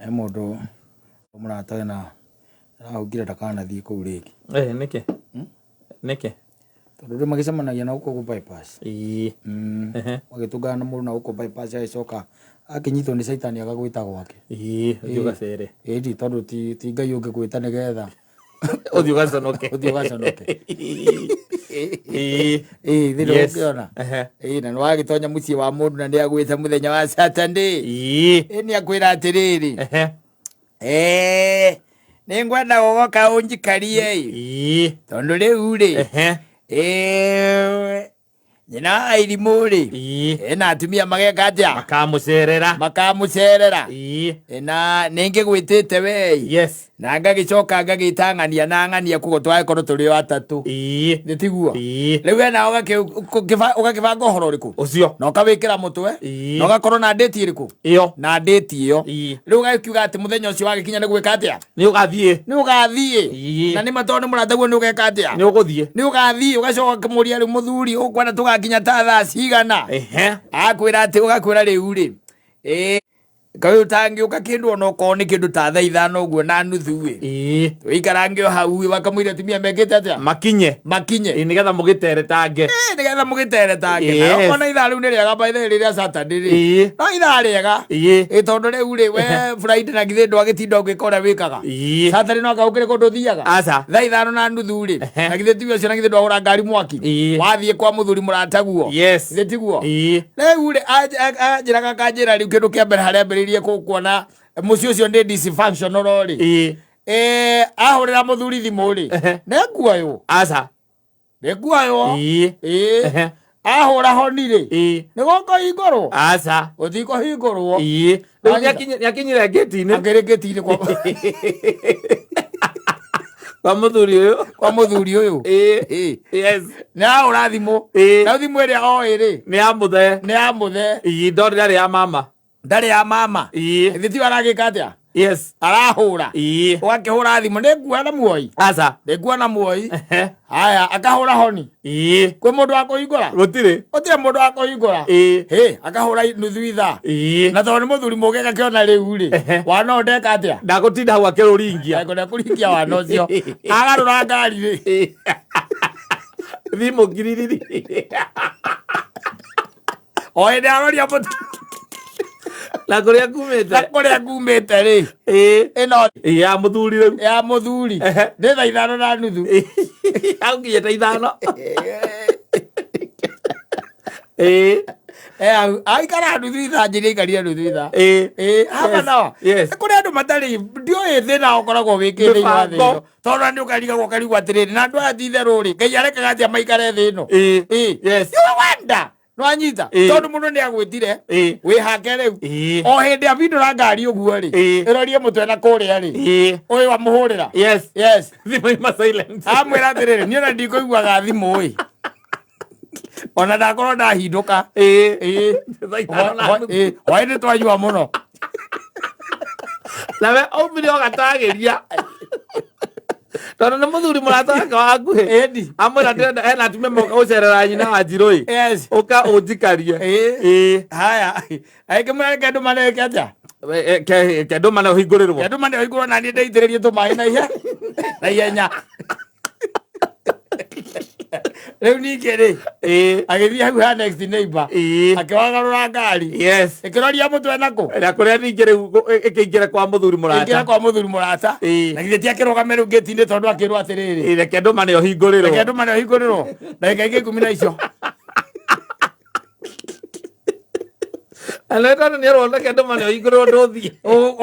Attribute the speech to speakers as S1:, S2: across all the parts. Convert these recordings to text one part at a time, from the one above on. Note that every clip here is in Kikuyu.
S1: He mũndũ mũrata wĩna arahungire ndakanathiĩ kũu rĩngĩ.
S2: Eh, nĩkĩ? Nĩkĩ?
S1: Tondũ rĩu magĩcemanagia na gũkũ bypass.
S2: Ĩĩ.
S1: Magĩtũngana na mũndũ na gũkũ bypass agĩcoka akĩnyitwo nĩ caitani agagwĩta gwake.
S2: Ĩĩ, ũthiĩ ũgacere.
S1: Ĩĩ tondũ ti Ngai ũngĩgwĩta nĩgetha
S2: Ũthiĩ ũgaconoke.
S1: ũthiĩ ũgaconoke.
S2: Ĩĩ.
S1: Ĩĩ thĩna
S2: Yes.
S1: ũkĩona.
S2: Ehe.
S1: Ĩĩ na nĩwagĩtonya mũciĩ wa mũndũ na nĩagwĩta mũthenya wa Saturday.
S2: Ĩĩ.
S1: Ĩĩ nĩakwĩra atĩrĩrĩ.
S2: Ehe.
S1: Ĩĩ nĩngwenda gũgoka ũnjikarie ĩ.
S2: Ĩĩ.
S1: Tondũ rĩu rĩ.
S2: Ehe.
S1: Ĩĩ nyina wa irimũ rĩ.
S2: Ĩĩ.
S1: Ena atumia mageka atĩa?
S2: Makamũcerera.
S1: Makamũcerera.
S2: Ĩĩ.
S1: Na nĩngĩgwĩtĩte we ĩ.
S2: Yes.
S1: Na ngagĩcoka ngagĩta ng'ania na ng'ania koguo twagĩkorwo tũrĩ o atatũ.
S2: Ĩĩ.
S1: Nĩ tiguo?
S2: Ĩĩ.
S1: Rĩu we nawe ũgakĩbanga ũhoro ũrĩkũ?
S2: Ũcio.
S1: Na ũkawĩkĩra mũtwe.
S2: Ĩĩ.
S1: Na ũgakorwo na ndĩti ĩrĩkũ?
S2: Ĩyo.
S1: Na ndĩti ĩyo.
S2: Ĩĩ.
S1: Rĩu ũgakiuga atĩ mũthenya ũcio wagĩkinya nĩ gwĩka atĩa?
S2: Nĩ ũgathiĩ.
S1: Nĩ ũgathiĩ.
S2: Ĩĩ.
S1: Na nĩ ma tondũ nĩ mũrataguo nĩ ũgeka atĩa?
S2: Nĩ ũgũthiĩ.
S1: Nĩ ũgathiĩ ũgacoka ũkamũria rĩu mũthuri ũkwenda tũgakinya ta thaa cigana?
S2: Ehe.
S1: Akwĩra atĩ ũgakwĩra rĩu rĩ. Ĩĩ kaĩ ũtangĩũka kĩndũ ona okorwo nĩ kĩndũ ta thaa ithano ũguo na nuthu ĩ.
S2: Ĩĩ.
S1: Wĩikarange o hau ĩ wakamũira atumia mekĩte atĩa?
S2: Makinye.
S1: Makinye.
S2: Ĩĩ nĩgetha mũgĩteretange.
S1: Ĩĩ, nĩgetha mũgĩteretange.
S2: Yes.
S1: Na okorwo ithaa rĩu nĩ rĩega by the way rĩrĩa Saturday rĩ.
S2: Ĩĩ.
S1: No ithaa rĩega.
S2: Ĩĩ.
S1: Ĩ tondũ rĩu rĩ we Friday na githĩ ndwagĩtinda ũgĩka ũrĩa wĩkaga.
S2: Ĩĩ.
S1: Saturday no anga gũkĩrĩ kũndũ ũthiaga.
S2: Aca.
S1: Thaa ithano na nuthu rĩ.
S2: Ehe.
S1: Na githĩ tiwe ũcio na githĩ ndwagũra ngari mwaki.
S2: Ĩĩ.
S1: Wathiĩ kwa mũthuri mũrataguo.
S2: Yes.
S1: Githĩ tiguo?
S2: Ĩĩ.
S1: Rĩu rĩ anjĩraga kanjĩra rĩu kĩndũ kĩa mbere harĩa ambĩrĩirie kuona mũciĩ ũcio nĩ dysfunctional rĩ.
S2: Ĩĩ.
S1: Eh, ahũrĩra mũthuri thimũ rĩ.
S2: Ehe.
S1: Nĩnguoywo.
S2: Aca.
S1: Nĩnguoywo.
S2: Ĩĩ.
S1: Ĩĩ.
S2: Ehe.
S1: Ahũra honi rĩ.
S2: Ĩĩ.
S1: Nĩgũkũhingũrwo.
S2: Aca.
S1: Gũtikũhingũrwo.
S2: Ĩĩ. Rĩu
S1: Anyita.
S2: nĩakinyire ngĩti-inĩ
S1: Akĩrĩ ngĩti-inĩ kwa
S2: kwa mũthuri ũyũ.
S1: kwa mũthuri ũyũ.
S2: Ĩĩ.
S1: Ĩĩ.
S2: Yes.
S1: Nĩ ahũra thimũ.
S2: Ĩĩ.
S1: Na thimũ ĩrĩa oĩ rĩ.
S2: Nĩ ya mũthee.
S1: Nĩ ya mũthee.
S2: Ĩĩ ndonire arĩ ya mama.
S1: Ndarĩ ya mama.
S2: Ĩĩ.
S1: Githĩ tiwe aragĩka atĩa?
S2: Yes.
S1: Arahũra.
S2: Ĩĩ.
S1: Ũgakĩhũra thimũ nĩnguona muoi.
S2: Aca.
S1: Nĩnguona muoi.
S2: Ehe.
S1: Haya akahũra honi.
S2: Ĩĩ.
S1: Kwĩ mũndũ wa kũhingũra?
S2: Gũtirĩ.
S1: Gũtirĩ mũndũ wa kũhingũra.
S2: Ĩĩ.
S1: Hĩ, akahũra nuthu ithaa.
S2: Ĩĩ.
S1: Na tondũ nĩ mũthuri mũgĩ agakĩona rĩu rĩ,
S2: Ehe.
S1: wana ũyũ ndeka atĩa?
S2: Ndagũtinda hau akĩrũringia.
S1: Ndekũringia kũringia wana ũcio. Agarũra ngari rĩ.
S2: Thimũ ngiririri.
S1: O hĩndĩ aroria mũtu
S2: Na kũrĩa kumĩte.
S1: na kũrĩa ngumĩte rĩ.
S2: Ĩĩ.
S1: Ĩno
S2: Ĩĩ ya mũthuri rĩu.
S1: ya mũthuri.
S2: Ehe.
S1: Nĩ thaa ithano na nuthu.
S2: Hau nginyĩte ithano. Ĩĩ.
S1: Eh, aikara nuthu ithaa njĩra aikarire nuthu ithaa.
S2: Ĩĩ.
S1: Ĩĩ, haba
S2: Yes.
S1: nawa.
S2: Yes.
S1: Nĩ kũrĩ andũ matarĩ ndiũĩ thĩna ũkoragwo wĩkĩ thĩinĩ wa thĩ
S2: Mĩbango.
S1: ĩno. Tondũ nĩ ũkarigagwo ũkarigwo atĩrĩrĩ na andũ aya ti itherũ rĩ Ngai arekaga atĩa maikare thĩ ĩno.
S2: Ĩĩ.
S1: Ĩĩ.
S2: Yes.
S1: You wonder. Nĩwanyita?
S2: Ĩĩ.
S1: Tondũ mũndũ nĩ agwĩtire
S2: Ĩĩ.
S1: wĩhake rĩu.
S2: Ĩĩ.
S1: O hĩndĩ abindũra ngari ũguo rĩ.
S2: Ĩĩ.
S1: Ĩrorie mũtwe na kũrĩa rĩ.
S2: Ĩĩ.
S1: Ũyũ amũhũrĩra.
S2: Yes.
S1: Yes.
S2: Thimũ ima silent.
S1: Amwĩra atĩrĩrĩ niĩ ona ndikũiguaga thimũ ĩ. Ona ndakorwo ndahindũka.
S2: Ĩĩ.
S1: Ĩĩ.
S2: Thaa ithano na nuthu.
S1: Ĩĩ. Hwaĩ-inĩ twanyua mũno.
S2: Nawe aumire ũgatagĩria. Tondũ nĩ mũthuri mũrata wake wa hakuhĩ.
S1: Ĩni.
S2: Amwĩra ndĩrenda hena atumia moka gũcerera nyina wa Njirũ ĩ.
S1: Yes.
S2: Ũka ũnjikarie.
S1: Ĩĩ.
S2: Ĩĩ.
S1: Haya. Agĩkĩmwĩra reke ndũmane ĩke atĩa?
S2: Ke ndũmane ũhingũrĩrwo.
S1: Reke ndũmane ũhingũrwo na niĩ ndeitĩrĩrie tũmaĩ na ihe na ihenya. Rĩu ningĩ rĩ
S2: Ĩĩ.
S1: agĩthiĩ hau ha next neighbor
S2: Ĩĩ.
S1: akĩwagarũra ngari
S2: Yes.
S1: ĩkĩroria mũtwe nakũ
S2: Na kũrĩa ningĩ rĩu ĩkĩingĩra kwa mũthuri
S1: ĩngĩra
S2: mũrata.
S1: kwa mũthuri mũrata
S2: Ĩĩ.
S1: na githĩ ti akĩrũgame rĩu ngĩti-inĩ tondũ akĩrwo atĩrĩrĩ
S2: Ĩĩ, reke ndũmane ũhingũrĩrwo.
S1: reke ndũmane ũhingũrĩrwo ndagĩka ingĩ ikũmi na icio
S2: Na nĩ tondũ nĩ erwo reke ndũmane ũhingũrĩrwo ndũthiĩ.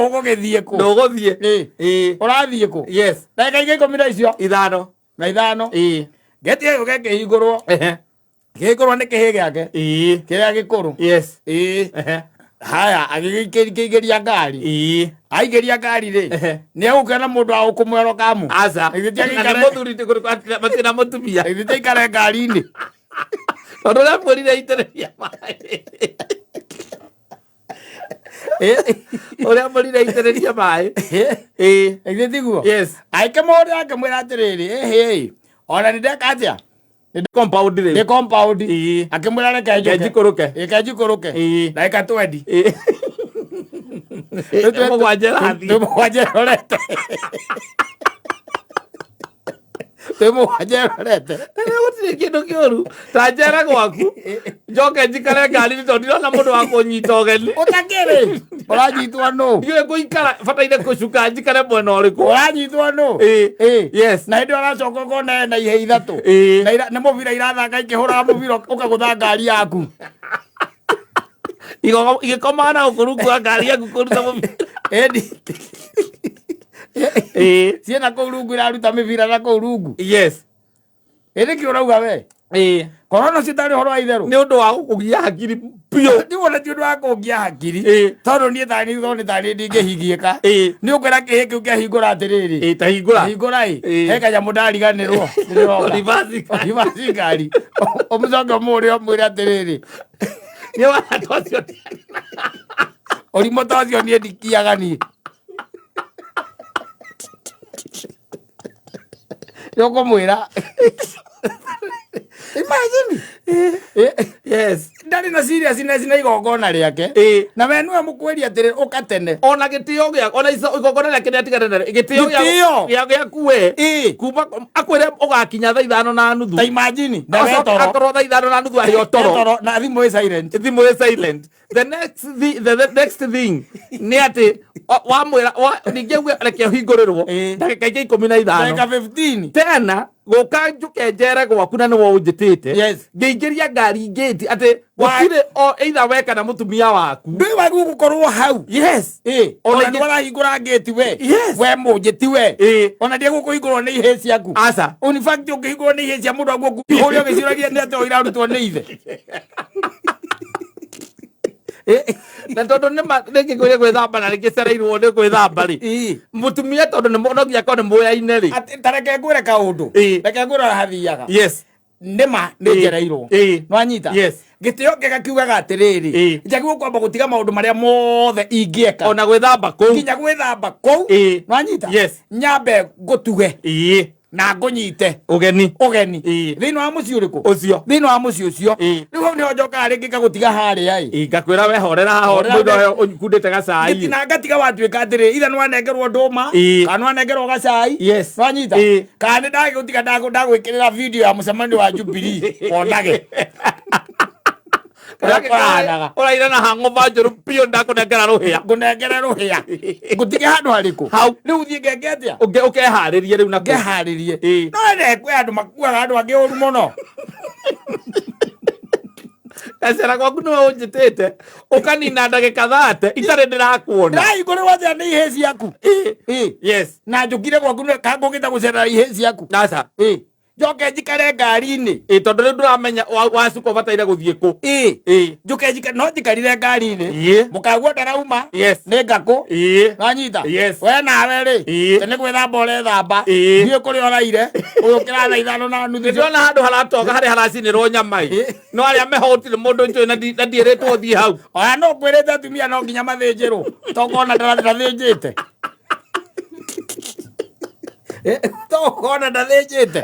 S1: Ũgũgĩthiĩ kũ?
S2: Ndũgũthiĩ.
S1: Ĩĩ.
S2: Ĩĩ.
S1: Ũrathiĩ kũ?
S2: Yes.
S1: Ndagĩka ingĩ ikũmi na icio
S2: Ithano.
S1: na ithano.
S2: Ĩĩ.
S1: Ngĩti ĩyo gĩkĩhingũrwo.
S2: Ehe.
S1: Kĩhingũrwo nĩ kĩhĩ gĩake.
S2: Ĩĩ.
S1: Kĩrĩa gĩkũrũ.
S2: Yes.
S1: Ĩĩ.
S2: Ehe.
S1: Haya, agĩgĩkĩingĩria ngari.
S2: Ĩĩ.
S1: Aingĩria ngari rĩ,
S2: Ehe.
S1: nĩ egũkĩona mũndũ wa gũkũmwero kamu.
S2: Aca.
S1: Githĩ ti
S2: Na nĩ
S1: agĩikare-
S2: mũthuri matirĩ na mũtumia.
S1: Githĩ ti aikare ngari-inĩ.
S2: Tondũ ũrĩa mwĩrire aitĩrĩria maĩ. Ũrĩa mwĩrire aitĩrĩria maĩ. Ĩĩ.
S1: Githĩ tiguo?
S2: Yes.
S1: Agĩkĩmũhũrĩra akĩmwĩra atĩrĩrĩ, ĩhĩ, ona nĩ ndeka atĩa?
S2: Compound rĩu.
S1: Nĩ compound.
S2: Ĩĩ.
S1: Akĩmwĩra reke njũke.
S2: Reke njikũrũke.
S1: Reke njikũrũke.
S2: Ĩĩ.
S1: Ndagĩka 20.
S2: Ĩĩ. Mũgwanja ĩrathiĩ.
S1: Twĩ mũgwanja ĩrorete. Twĩ mũgwanja ĩrorete.
S2: Rĩu gũtirĩ kĩndũ kĩũru ta njere gwaku njoke njikare ngari-inĩ tondũ ndirona mũndũ wa kũnyita ũgeni.
S1: Ũtakĩrĩ ũranyitwo nũ?
S2: Ndiũĩ ngũikara bataire kũcuka njikare mwena ũrĩkũ.
S1: Ũranyitwo nũ?
S2: Ĩĩ.
S1: Ĩĩ.
S2: Yes.
S1: Na hĩndĩ ĩyo aracoka ũkona ena ihe ithatũ.
S2: Ĩĩ.
S1: Na nĩ mũbira irathaka ikĩhũraga mũbira ũkagũtha ngari yaku.
S2: Igĩkomaga na gũkũ rungu wa ngari yaku kũruta mũbira.
S1: Ĩni.
S2: Ĩĩ.
S1: Ciĩna kũu rungu iraruta mĩbira na kũu rungu.
S2: Yes.
S1: Ĩ nĩkĩ ũrauga we?
S2: Ĩĩ.
S1: Korona ũcio ũtarĩ ũhoro wa itherũ.
S2: Nĩ ũndũ wa gũkũgia hakiri biũ.
S1: Ndiwona ti ũndũ wa kũngia hakiri.
S2: Ĩĩ.
S1: Tondũ niĩ tani tondũ nĩ tani ndingĩhingiĩka.
S2: Ĩĩ.
S1: Nĩ ũkwĩra kĩhĩ kĩu kĩahingũra atĩrĩrĩ.
S2: Ĩĩ ta hingũra.
S1: Hingũra ĩ.
S2: Ĩĩ.
S1: He kanyamũ ndariganĩrwo. Ndĩroka.
S2: Reverse ngari.
S1: Reverse ngari. Ũmũcoke ũmũũrie ũmwĩre atĩrĩrĩ.
S2: Nĩ wana ta ũcio.
S1: Ũrimũ ta ũcio niĩ ndikiaga niĩ. Nĩ ũkũmwĩra. Imagine.
S2: Yes.
S1: Ndarĩ na seriousness na igongona rĩake.
S2: Ĩĩ.
S1: Na we nĩwe mũkwĩri atĩrĩ ũka tene.
S2: Ona gĩtĩo gĩa ona igongona rĩake nĩatigane narĩo. Gĩtĩo
S1: Gĩtĩo.
S2: gĩaku we.
S1: Ĩĩ.
S2: Kuma akwĩre ũgakinya thaa 5:30.
S1: Ta imagine. Na we
S2: Acoke
S1: toro.
S2: akorwo thaa 5:30 arĩ o toro.
S1: Toro na thimũ ĩ silent.
S2: Thimũ ĩ silent. The next thing nĩ atĩ wamwĩra ningĩ auge reke ũhingũrĩrwo
S1: Ĩĩ.
S2: ndagĩka ingĩ 15.
S1: Ndagĩka 15.
S2: Tena gũka njũke njere gwaku na nĩwe ũnjĩtĩte.
S1: Yes.
S2: Ngĩingĩria ngari ngĩti atĩ gũtirĩ o either we kana mũtumia waku.
S1: Ndũĩ wagĩrĩirwo gũkorwo hau.
S2: Yes.
S1: Ĩĩ.
S2: Ona
S1: Ona nĩ warahingũra ngĩti we.
S2: Yes.
S1: We mũnjĩti we.
S2: Ĩĩ.
S1: Ona ndiegũkũhingũrwo nĩ ihĩĩ ciaku.
S2: Aca.
S1: In fact ũngĩhingũrwo nĩ ihĩĩ cia mũndũ aguo ũrĩa ũgĩciũragia nĩ atĩa irarutwo nĩ ithe.
S2: Na tondũ nĩ rĩngĩ kwĩrĩ gwĩthamba na rĩngĩ cereirwo nĩ gwĩthamba rĩ.
S1: Ĩĩ.
S2: Mũtumia tondũ nĩ no nginya akorwo nĩ mũyaine rĩ.
S1: Atĩ ta reke ngwĩre kaũndũ.
S2: Ĩĩ.
S1: Reke ngwĩre ũrĩa hathiaga.
S2: Yes.
S1: Nĩma nĩ
S2: Ĩĩ.
S1: njereirwo.
S2: Ĩĩ.
S1: Nĩwanyita?
S2: Yes.
S1: Gĩtĩo kĩega kiugaga atĩrĩrĩ.
S2: Ĩĩ.
S1: Njagĩrĩirwo kwamba gũtiga maũndũ marĩa mothe ingĩeka.
S2: Ona gwĩthamba kũu.
S1: Nginya gwĩthamba kũu.
S2: Ĩĩ.
S1: Nĩwanyita?
S2: Yes.
S1: Nyambe ngũtuge.
S2: Ĩĩ.
S1: Na ngũnyite.
S2: Ũgeni.
S1: Ũgeni.
S2: Ĩĩ.
S1: Thĩinĩ wa mũciĩ ũrĩkũ?
S2: Ũcio.
S1: Thĩinĩ wa mũciĩ ũcio.
S2: Ĩĩ.
S1: Rĩu hau nĩho njokaga rĩngĩ ngagũtiga harĩa ĩ.
S2: Ĩĩ, ngakwĩra we horera haha
S1: Horera
S2: mũndũ
S1: we.
S2: ũyũ ũkundĩte gacai.
S1: Gĩtina ngatiga watuĩka atĩrĩ ithe nĩwanengerwo ndũma
S2: Ĩĩ.
S1: kana nĩwanengerwo gacai.
S2: Yes.
S1: Nĩwanyita?
S2: Ĩĩ.
S1: Kana nĩ ndagĩgũtiga ndagwĩkĩrĩra video ya mũcemanio wa Jubilee wonage. Ũrĩa kũrahanaga.
S2: Ũraira na hangover njũru biũ ndakũnengera rũhĩa.
S1: Ngũnengere rũhĩa. Ngũtige handũ harĩkũ?
S2: Hau.
S1: Rĩu thiĩ ngeke atĩa?
S2: Ũkeharĩrie rĩu na kũu.
S1: Ngeharĩrie.
S2: Ĩĩ.
S1: No ene kwĩ andũ makuaga andũ angĩ ũru mũno.
S2: Gacera gwaku nĩwe ũnjĩtĩte ũkanina ndagĩka 30 itarĩ ndĩrakuona.
S1: Ndĩrahingũrĩrwo atĩa nĩ ihĩĩ ciaku?
S2: Ĩĩ.
S1: Ĩĩ.
S2: Yes.
S1: Na njũkire gwaku kana ngũkĩte gũcerera ihĩĩ ciaku.
S2: Aca.
S1: Ĩĩ. Njoke njikare ngari-inĩ.
S2: Ĩĩ tondũ rĩu ndũramenya wacuka ũbataire gũthiĩ kũ.
S1: Ĩĩ.
S2: Ĩĩ.
S1: Njoke njikare no njikarire ngari-inĩ.
S2: Ĩĩ.
S1: Mũkaguo ndarauma.
S2: Yes.
S1: Nĩ ngakũ.
S2: Ĩĩ.
S1: Wanyita?
S2: Yes.
S1: We nawe rĩ.
S2: Ĩĩ.
S1: Nĩ gwĩthamba ũrethamba.
S2: Ĩĩ.
S1: Ndiũĩ kũrĩa ũraire. Ũyũ ũkĩra thaa 5:30.
S2: Ndĩrona handũ haratoga harĩa haracinĩrwo nyama ĩ. No arĩa meho gũtirĩ mũndũ njũĩ na ndiĩrĩtwo thiĩ hau.
S1: Oya no kwĩrĩte atumia no nginya mathĩnjĩrwo. Tokona ndathĩnjĩte. Tokona ndathĩnjĩte.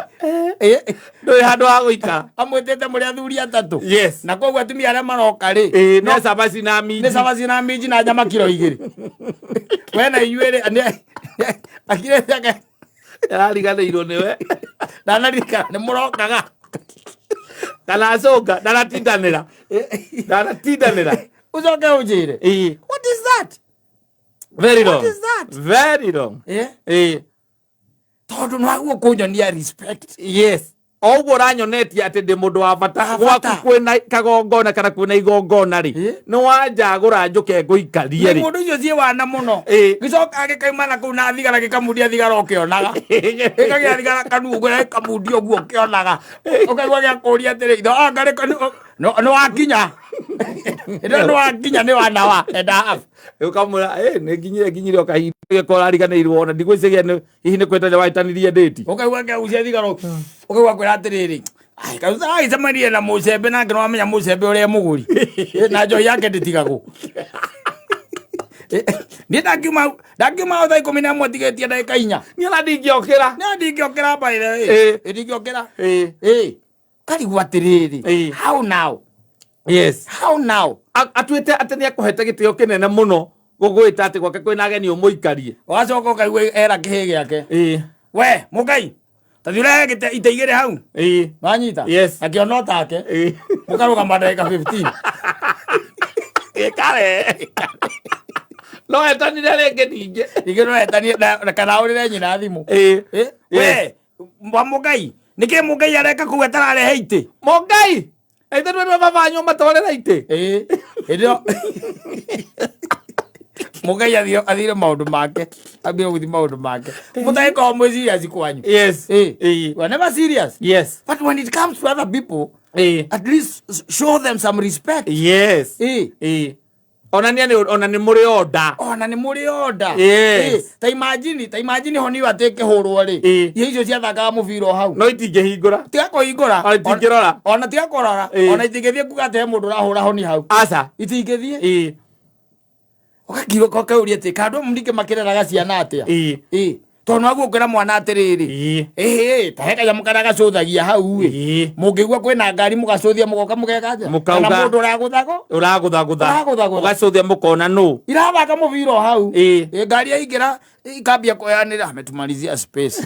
S2: Ndũĩ handũ ha gũikara.
S1: Amwĩtĩte mũrĩ athuri atatũ.
S2: Yes.
S1: Na koguo atumia arĩa maroka rĩ.
S2: Ĩĩ nĩ cabaci na minji.
S1: Nĩ cabaci na minji na nyama kiro 2. We na inyuĩ rĩ akirĩte ake.
S2: Ndĩrariganĩirwo nĩwe.
S1: Ndanarikana nĩ mũrokaga.
S2: Kana acũnga ndanatindanĩra. Ndanatindanĩra.
S1: Ũcoke ũnjĩre.
S2: Ĩĩ.
S1: What is that?
S2: Very
S1: What
S2: wrong.
S1: is that?
S2: Very wrong. Ĩĩ.
S1: Tondũ nĩwagwo kũnyonia respect.
S2: Yes. O ũguo ũranyonetie atĩ ndĩ mũndũ wa bata
S1: Wa
S2: gwaku
S1: bata.
S2: kwĩna kagongona kana kwĩna igongona rĩ
S1: Ĩĩ.
S2: nĩ wanjagũra njũke ngũikarie rĩ.
S1: Mũndũ ũcio ciĩ wana mũno.
S2: Ĩĩ.
S1: Gĩcoka gĩkauma na kũu na thigara gĩkamundia thigara ũkĩonaga. Gĩkagĩa thigara kanua ũguo gĩkamundia ũguo ũkĩonaga. Ũkaigua gĩakũria atĩrĩ itho anga nĩ wakinya. Ĩno nĩ wakinya nĩ wana wa and a half.
S2: Ũkamwĩra ĩ nĩ nginyire nginyire o kahinda gĩkorwo ũrariganĩirwo ona ndigwĩciria hihi nĩ kwĩtania wahĩtanirie ndĩti.
S1: Ũkaigua kĩagucia thigara ũkaigua kwĩra atĩrĩrĩ agĩcemanirie na mũcembe nake nĩwamenya mũcembe ũrĩa mũgũri na njohi yake ndĩtigagwo. Niĩ ndangiuma thaa 11 tigĩtie ndagĩka 4.
S2: Niĩ ona ndingĩokĩra.
S1: Niĩ ndingĩokĩra by the way.
S2: Ĩĩ.
S1: Ndingĩokĩra.
S2: Ĩĩ.
S1: Ĩĩ. Karigwo atĩrĩrĩ.
S2: Ĩĩ.
S1: How now?
S2: Yes.
S1: How now?
S2: Atuĩte atĩ nĩ akũhete gĩtĩo kĩnene mũno Gũgwĩta atĩ gwake kwĩna ageni ũmũikarie.
S1: Ũgacoka ũkaigua era kĩhĩ gĩake.
S2: Ĩĩ.
S1: We mũngai, tathi ũrehe gĩte ite igĩrĩ hau.
S2: Ĩĩ.
S1: Wanyita?
S2: Yes.
S1: Akĩona take.
S2: Ĩĩ.
S1: Mũkarũgama ndagĩka 15.
S2: Gĩkare. No etanire rĩngĩ ningĩ.
S1: Ningĩ no etanie kana ahũrĩre nyina thimũ.
S2: Ĩĩ.
S1: Eh, we wa mũngai, nĩkĩ mũngai areka kũu atararehe itĩ?
S2: Mũngai. Ithe nĩ baba wanyu matwarĩra itĩ.
S1: Ĩĩ. Hĩndĩ ĩyo mũngai athire maũndũ make, ambire gũthiĩ maũndũ make. Mũtagĩkorwo mwĩ serious kwanyu.
S2: Yes.
S1: Ĩĩ.
S2: Ĩĩ.
S1: We are never serious.
S2: Yes.
S1: But when it comes to other people,
S2: Ĩĩ.
S1: at least show them some respect.
S2: Yes.
S1: Ĩĩ.
S2: Ĩĩ. Onania nĩ ona nĩ mũrĩ order.
S1: Ona nĩ mũrĩ order.
S2: Yes.
S1: Ĩĩ, ta imagine, ta imagine honi ĩyo atĩ ĩkĩhũrwo rĩ.
S2: Ĩĩ.
S1: Ihe icio ciathakaga mũbira o hau.
S2: No itingĩhingũra.
S1: Tiga kũhingũra.
S2: Ona itingĩrora.
S1: Ona tiga kũrora.
S2: Ĩĩ.
S1: Ona itingĩthiĩ kuga atĩ he mũndũ ũrahũra honi hau.
S2: Aca.
S1: Itingĩthiĩ.
S2: Ĩĩ.
S1: Ũgakirwo ũkauria atĩ kandũ ningĩ makĩreraga ciana atĩa.
S2: Ĩĩ.
S1: Ĩĩ. Tondũ naguo ũkwĩra mwana atĩrĩrĩ.
S2: Ĩĩ.
S1: Ĩhĩ, ta he kanyamũ karĩa gacũthagia hau ĩ.
S2: Ĩĩ.
S1: Mũngĩigua kwĩna ngari mũgacũthia mũgoka mũgeka atĩa?
S2: Mũkauga.
S1: Kana mũndũ ũragũthagwo?
S2: Ũragũthagũtha.
S1: Ũragũthagũtha.
S2: Ũgacũthia mũkona nũ.
S1: Irathaka mũbira o hau.
S2: Ĩĩ.
S1: Ĩ, ngari yaingĩra ikambia kuoyanĩra ametumalizia space.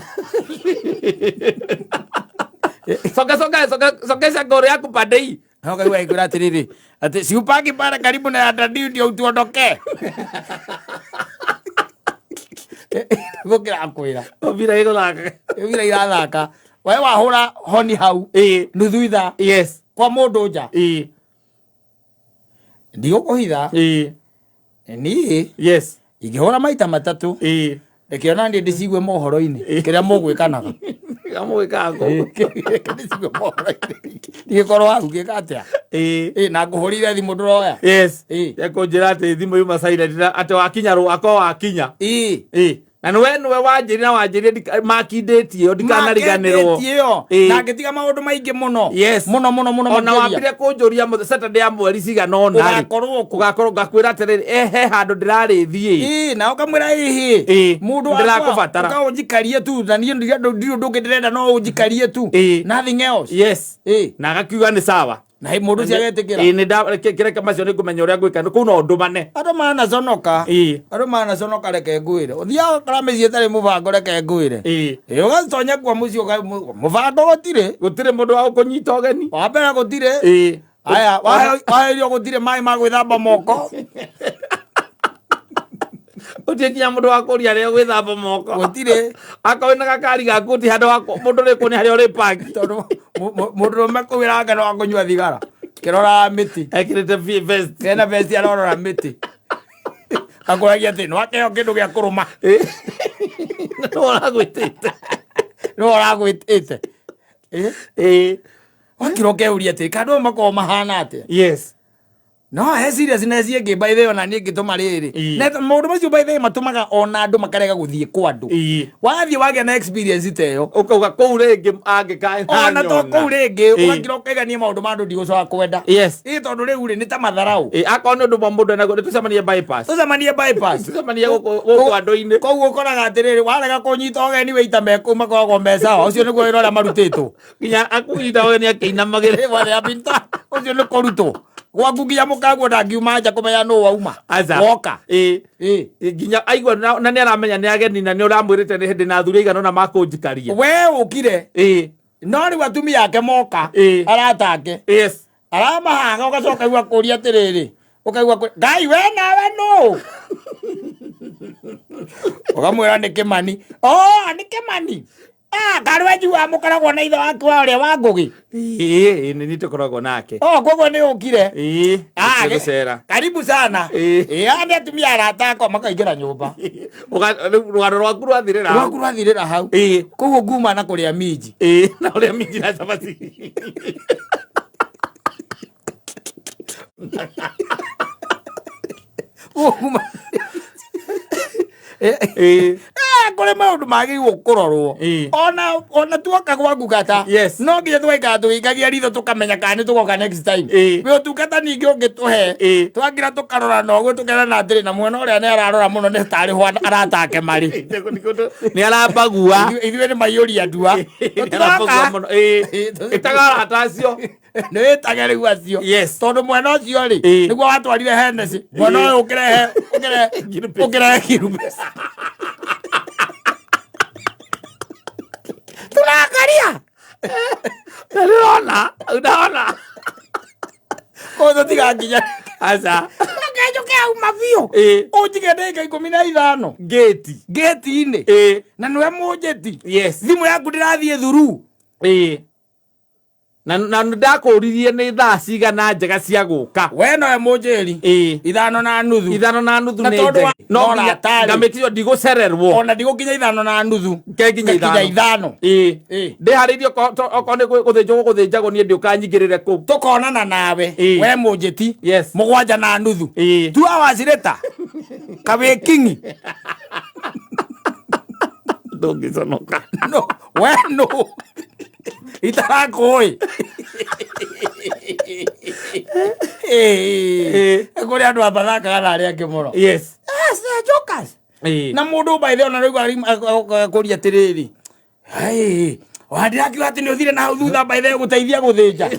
S2: Soka soka soka sokesha ngoro yaku pande hii.
S1: Na ũkaigua ĩkwĩra atĩrĩrĩ, atĩ siupaki pale karibu na ya daddy ndio utuondoke. Gũkĩra kwĩra.
S2: Mũbira ĩgũthaka.
S1: Mũbira irathaka. We wahũra honi hau.
S2: Ĩĩ.
S1: Nuthu ithaa.
S2: Yes.
S1: Kwa mũndũ nja.
S2: Ĩĩ.
S1: Ndigũkũhitha.
S2: Ĩĩ.
S1: Niĩ
S2: Yes.
S1: ingĩhũra maita matatũ.
S2: Ĩĩ.
S1: Reke ona niĩ ndĩcigue mohoro-inĩ kĩrĩa mũgwĩkanaga.
S2: Kamũgĩkaga kũu.
S1: Reke ndĩcigue mohoro-inĩ. Ndigĩkorwo hau ngĩka atĩa?
S2: Ĩĩ.
S1: Ĩ, na ngũhũrĩire thimũ ndũroya.
S2: Yes.
S1: Ĩĩ.
S2: Ekũnjĩra atĩ thimũ yuma silent na atĩ wakinya rũ akorwo wakinya.
S1: Ĩĩ.
S2: Ĩĩ. Na nĩwe nĩwe wanjĩrire na wanjĩrire makindĩtie ĩyo ndikanariganĩrwo.
S1: Makendĩtie ĩyo.
S2: Ĩĩ.
S1: Na ngĩtiga maũndũ maingĩ mũno.
S2: Yes.
S1: Mũno mũno mũno
S2: Ona
S1: makĩria.
S2: wambire kũnjũria Saturday ya mweri cigana ũna rĩ.
S1: Ũgakorwo kũ?
S2: Ũgakorwo ngakwĩra atĩrĩrĩ he handũ ndĩrarĩthiĩ.
S1: Ĩĩ, na ũkamwĩra ĩhĩ.
S2: Ĩĩ.
S1: Mũndũ
S2: Ndĩrakũbatara.
S1: Ũka ũnjikarie tu na niĩ ndirĩ ũndũ ũngĩ ndĩrenda no ũnjikarie tu.
S2: Ĩĩ.
S1: Nothing else.
S2: Yes.
S1: Ĩĩ.
S2: Na agakiuga nĩ sawa.
S1: Na mũndũ ũcio agetĩkĩra.
S2: Ĩĩ nĩ nda kĩreke macio nĩ ngũmenya ũrĩa ngwĩka kũu no ndũmane.
S1: Andũ manaconoka.
S2: Ĩĩ.
S1: Andũ manaconoka reke ngwĩre. Ũthiaga ũgakora mĩciĩ ĩtarĩ mũbango reke ngwĩre.
S2: Ĩĩ.
S1: Ĩĩ, ũgatonya kwa mũciĩ mũbango gũtirĩ.
S2: Gũtirĩ mũndũ wa gũkũnyita ũgeni.
S1: Wa mbere gũtirĩ.
S2: Ĩĩ.
S1: Aya, waherio gũtirĩ maĩ ma gwĩthamba moko.
S2: Gũtirĩ nginya mũndũ wa kũria rĩa gwĩthamba moko.
S1: Gũtirĩ.
S2: Akorwo wĩna gakari gaku gũtirĩ handũ wa mũndũ ũrĩ kuonia harĩa ũrĩpaki.
S1: Tondũ mũndũrũme kũu ĩranga no akũnyua thigara. Kĩroraga mĩtĩ.
S2: Ekĩrĩte vest.
S1: Kena vest arorora mĩtĩ. Akũragia atĩ no akeo kĩndũ gĩa kũrũma.
S2: Ĩĩ. Nĩ ũragwĩtĩte.
S1: No ũragwĩtĩte. Ĩĩ.
S2: Ĩĩ.
S1: Wakira ũkeuria atĩ kandũ aya makoragwo mahana atĩa.
S2: Yes.
S1: No he seriousness ĩngĩ by the way ona niĩ ngĩtũma rĩrĩ.
S2: Ĩĩ.
S1: Na maũndũ macio by the way matũmaga ona andũ makarega gũthiĩ kwa andũ.
S2: Ĩĩ.
S1: Wathiĩ wagĩa na experience ta ĩyo.
S2: Ũkauga kũu rĩngĩ angĩkae
S1: Ona to kũu rĩngĩ
S2: Ĩĩ.
S1: ũgakira ũkaiga niĩ maũndũ ma andũ ndigũcoka kwenda.
S2: Yes.
S1: Ĩĩ tondũ rĩu rĩ nĩ ta matharau.
S2: Ĩĩ akorwo nĩ ũndũ wa mũndũ enaguo nĩ tũcemanie bypass.
S1: Tũcemanie bypass.
S2: Tũcemanie gũkũ andũ-inĩ.
S1: Koguo ũkoraga atĩrĩrĩ warega kũnyita ũgeni wĩita me kũu makoragwo me sawa. Ũcio nĩguo wĩra ũrĩa marutĩtwo.
S2: Nginya akũnyita ũgeni akĩinamagĩrĩra.
S1: Ĩĩ, wa binta ũcio nĩ kũrutwo. Gwaku nginya mũkaguo ndangiuma nja kũmenya nũ wauma.
S2: Aca.
S1: Woka.
S2: Ĩĩ.
S1: Ĩĩ.
S2: Ĩĩ, nginya aigua na nĩ aramenya nĩ ageni na nĩ ũramwĩrĩte nĩ hĩndĩ na athuri aigana ũna makũnjikaria.
S1: We ũkire.
S2: Ĩĩ.
S1: No rĩu atumia ake moka.
S2: Ĩĩ.
S1: Arata ake.
S2: Yes.
S1: Aramahaga ũgacoka ũkaigua kũria atĩrĩrĩ. Ũkaigua kũria Ngai we nawe nũ? Ũkamwĩra nĩ Kĩmani. Oh, nĩ Kĩmani. Ah, karĩ njiguaga mũkoragwo na ithe waku wa ũrĩa wa Ngũgĩ.
S2: Ĩĩ, nĩ niĩ tũkoragwo nake.
S1: Oh, koguo nĩ ũkire.
S2: Ĩĩ.
S1: Ah,
S2: Gũcera.
S1: Karibu sana.
S2: Ĩĩ.
S1: Ĩĩ, aya nĩ atumia arata akwa makaingĩra nyũmba.
S2: Rĩu rũgano rwaku rwathirĩra hau.
S1: Rwaku rwathirĩra hau.
S2: Ĩĩ.
S1: Koguo nguma na kũrĩa minji.
S2: Ĩĩ, na ũrĩa minji na cabaci.
S1: Koguo nguma.
S2: Ĩĩ.
S1: Eh, Kũrĩ maũndũ magĩrĩirwo kũrorwo. Ona tuoka gwaku gata, no nginya tũgaikara tũgĩikagia ritho tũkamenya kana nĩ tũgoka next time. Wĩ ũtungata ningĩ ũngĩtũhe, twagira tũkarora na ũguo tũkerana atĩrĩ, na mwena ũrĩa nĩ ararora mũno nĩ tarĩ ho aratake marĩ.
S2: Nĩ arambagua.
S1: Ithuĩ nĩ maiyũria ndua.
S2: Nĩ arambagua mũno. Ĩtaga arata acio.
S1: Nĩ wĩtage rĩu acio. Tondũ mwena ũcio rĩ, nĩguo watwarire Hennessy, mwena ũyũ ũkĩrehe ũkĩrehe ũkĩrehe Girubesi. Tũrakaria.
S2: Na ndĩrona, ndona.
S1: Kũu tũtigakinya.
S2: Aca.
S1: Njoke hau mabiũ. Ũnjige ndagĩka 15.
S2: Ngĩti.
S1: Ngĩti-inĩ. Na nĩwe mũnjĩti. Thimũ yaku ndĩrathiĩ thuru.
S2: Na ndakũririe nĩ thaa cigana njega cia gũka.
S1: We nowe mũnjĩri. 5:30.
S2: 5:30
S1: Na
S2: nĩ
S1: tondũ
S2: njega.
S1: wa
S2: No
S1: no
S2: nginya
S1: ratarĩ.
S2: ngamĩtio ndigũcererwo.
S1: Ona ndigũkinya 5:30.
S2: Ngenginya
S1: Nginya
S2: 5.
S1: 5.
S2: Ndĩharĩirie okorwo nĩ gũthĩnjwo gũthĩnjagwo niĩ ndĩũkanyingĩrĩre kũu.
S1: Tũkonana nawe. We mũnjĩti. 7:30. 2 hours later. Kawĩkingi.
S2: Ndũngĩconoka.
S1: No, we no. Itarakũĩ. Kũrĩ andũ abathakaga na arĩa angĩ mũno. Yes, they are jokers. Na mũndũ by the way ona rĩu akũria atĩrĩrĩ. Hey, wandĩrakiuga atĩ nĩ ũthire na hau thutha by the way gũteithia gũthĩnja.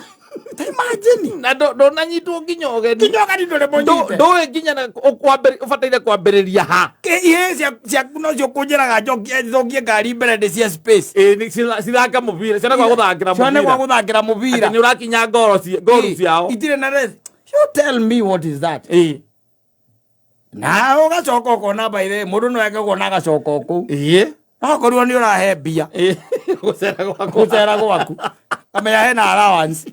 S1: Ta imagine.
S2: Na ndũnanyitwo nginya ũgeni.
S1: Nginya ũgeni ndũrĩ mũnyite.
S2: Ndũĩ nginya na ũbataire kwambĩrĩria ha.
S1: Ihĩĩ ciaku nocio kũnjĩraga njokie thũkie ngari mbere ndĩ cia space.
S2: Nĩ cithaka mũbira, ciana gwa gũthakĩra
S1: Ciana gwa
S2: mũbira.
S1: gũthakĩra mũbira.
S2: Atĩ nĩ ũrakinya ngoru ciao.
S1: Itirĩ na rest. You tell me what is that? Na ũgacoka ũkona by the way, mũndũ no eke ũguo na agacoka o kũu. No korwo nĩ ũrahe mbia.
S2: Gũcera gwaku.
S1: Gũcera gwaku. Kamenya hena allowance.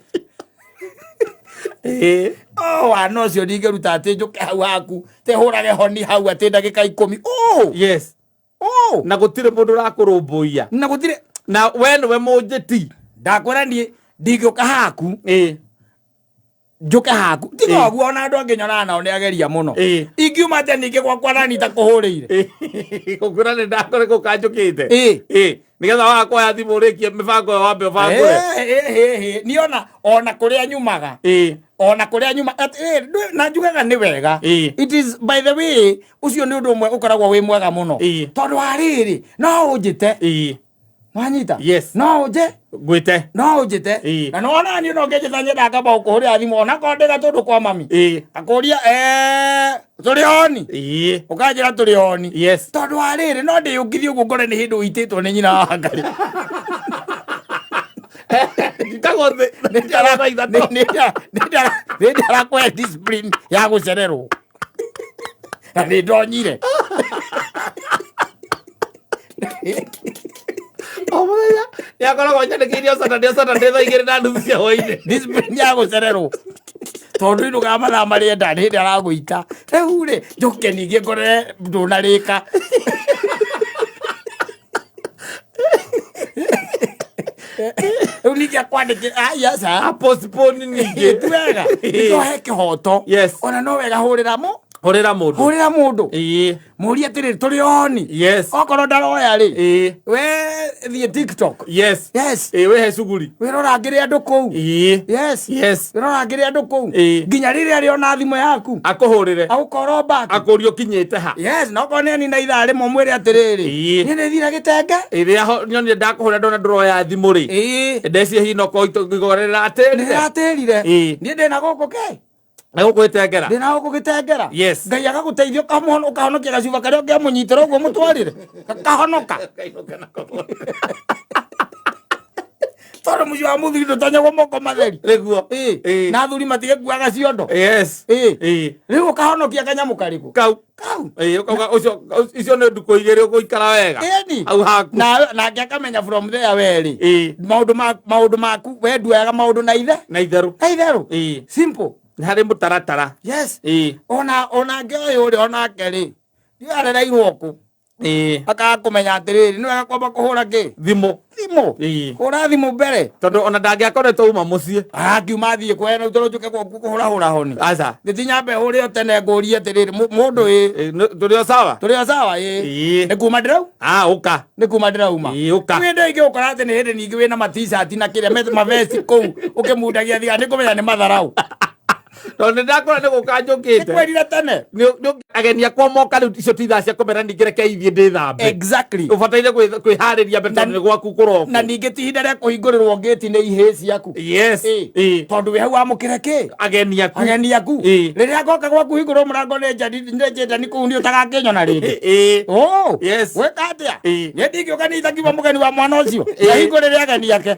S1: Oh, wana ũcio ndingĩruta atĩ njũke hau haku te hũrage honi hau atĩ ndagĩka 10. Oh! Oh!
S2: Na gũtirĩ mũndũ ũrakũrũmbũiya.
S1: Na gũtirĩ.
S2: Na we nĩwe mũnjĩti.
S1: Ndakwĩra niĩ ndingĩũka haku. Njũke haku. Tiga ũguo ona andũ angĩ nyonaga nao nĩ ageria mũno. Ingiuma atĩa ningĩ gwakwa na nita kũhũrĩire.
S2: Gũkwĩra nĩ ndakore kũu kanjũkĩte. Nĩgetha waga kuoya thimũ ũrĩkie mĩbango ĩyo wambe ũbangũre.
S1: Niĩ ona kũrĩa nyumaga. Ona kũrĩa nyuma, na njugaga nĩ wega. It is, by the way, ũcio nĩ ũndũ ũmwe ũkoragwo wĩ mwega mũno. Tondũ wa rĩrĩ, no ũnjĩte. Wanyita? No ũnje?
S2: Ngwĩte.
S1: No ũnjĩte. Na nĩ wona niĩ no ngĩnjĩta nyendaga ngamba gũkũhũrĩra thimũ ona korwo ndĩ gatũndũ kwa mami. Akũria, tũrĩ oni? Ũkanjĩra tũrĩ oni. Tondũ wa rĩrĩ, no ndĩyũngithie ũguo ngore nĩ hĩndĩ ũitĩtwo nĩ nyina wa Ngarĩ.
S2: Njitagwo thĩ.
S1: Nĩ ndarakũhe discipline ya gũcererwo. Na nĩ ndonyire.
S2: O mũthenya nĩ akoragwo anyandĩkĩire o Saturday, o Saturday thaa 2:30 cia hwainĩ.
S1: Discipline ya gũcererwo. Tondũ inũkaga mathaa marĩa enda nĩ hĩndĩ aragũita. Rĩu rĩ, njũke ningĩ ngore ndũnarĩka. Rĩu ningĩ akwandĩkĩra, yes, ah.
S2: A postpone ningĩ.
S1: Ti wega. Nĩkĩo he kĩhoto. Ona no wega hũrĩra mũ.
S2: Hũrĩra mũndũ.
S1: Hũrĩra mũndũ. Mũrie atĩrĩrĩ, tũrĩ oni. Okorwo ndaroya rĩ, we thiĩ TikTok.
S2: Wĩhe cuguri.
S1: Wĩrorangĩre andũ kũu. Wĩrorangĩre andũ kũu. Nginya rĩrĩa arĩona thimũ yaku.
S2: Akũhũrĩre.
S1: Agũkorwo back.
S2: Akũrie ũkinyĩte ha.
S1: Na okorwo nĩ anina ithaa rĩmwe mwĩre atĩrĩrĩ. Niĩ nĩ thire gĩtenge.
S2: Rĩrĩa nyonire ndakũhũrĩra ndona ndũroya thimũ rĩ. Ndeciria hihi no korwo igora rĩratĩrire.
S1: Rĩratĩrire. Niĩ ndĩna gũkũ kĩ?
S2: Na gũkũ gĩtengera.
S1: Ndĩna gũkũ gĩtengera. Ngai agagũteithia ũkahonokia gacuba karĩa ũngĩamũnyitĩra ũguo mũtwarĩre. Kahonoka. Tondũ mũciĩ wa mũthuri ndũtonyagwo moko matheri.
S2: Nĩguo.
S1: Na athuri matigĩkuaga ciondo. Rĩu ũkahonokia kanyamũ karĩkũ?
S2: Kau.
S1: Kau.
S2: Ũkauga ũcio, icio nĩ ndukũ igĩrĩ ũgũikara wega.
S1: Ĩni.
S2: Hau haku.
S1: Nake akamenya from there we rĩ. Maũndũ maku, we nduoyaga maũndũ na ithe.
S2: Na itherũ.
S1: Na itherũ. Simple.
S2: Nĩ harĩ mũtaratara.
S1: Ona ngĩ ũyũ rĩ, onake rĩ. Ndiũ arereirwo kũ? Akaga kũmenya atĩrĩrĩ, nĩ wega kwamba kũhũra kĩ?
S2: Thimũ.
S1: Thimũ. Hũra thimũ mbere.
S2: Tondũ ona ndangĩakoretwo uma mũciĩ.
S1: Akiuma athiĩ kwena tondũ njũke gwaku kũhũrahũra honi.
S2: Aca.
S1: Gĩtinyambe hũre o tene ngũrie atĩrĩrĩ, mũndũ ĩ.
S2: Tũrĩ o sawa.
S1: Tũrĩ o sawa ĩ. Nĩ kuma ndĩrau?
S2: Ah, ũka.
S1: Nĩ kuma ndĩrauma.
S2: Ĩĩ, ũka.
S1: Rĩu hĩndĩ ĩngĩ ũkora atĩ nĩ hĩndĩ ningĩ wĩna ma-t-shirt na kĩrĩa mavesti kũu ũkĩmundagia thigara, nĩ kũmenya nĩ matharau.
S2: Tondũ nĩ ndakora nĩ gũka njũkĩte.
S1: Nĩkwĩrire tene.
S2: Ageni akwa moka rĩu icio ti thaa cia kũmera ningĩ reke ithiĩ ndĩthambe.
S1: Exactly.
S2: Ũbataire kwĩharĩria mbere tondũ nĩ gwaku kũrokwo.
S1: Na ningĩ ti ihinda rĩa kũhingũrĩrwo ngĩti nĩ ihĩĩ ciaku.
S2: Yes.
S1: Tondũ wĩ hau wamũkĩre kĩ?
S2: Ageni aku.
S1: Ageni aku. Rĩrĩa ngoka gwaku hingũrwo mũrango nĩ njendani kũu nĩ ũtagakĩnyona rĩngĩ. Oh.
S2: Yes.
S1: Wĩka atĩa? Niĩ ndingĩũka nĩ itakiuma mũgeni wa mwana ũcio. Ahingũrĩre ageni ake.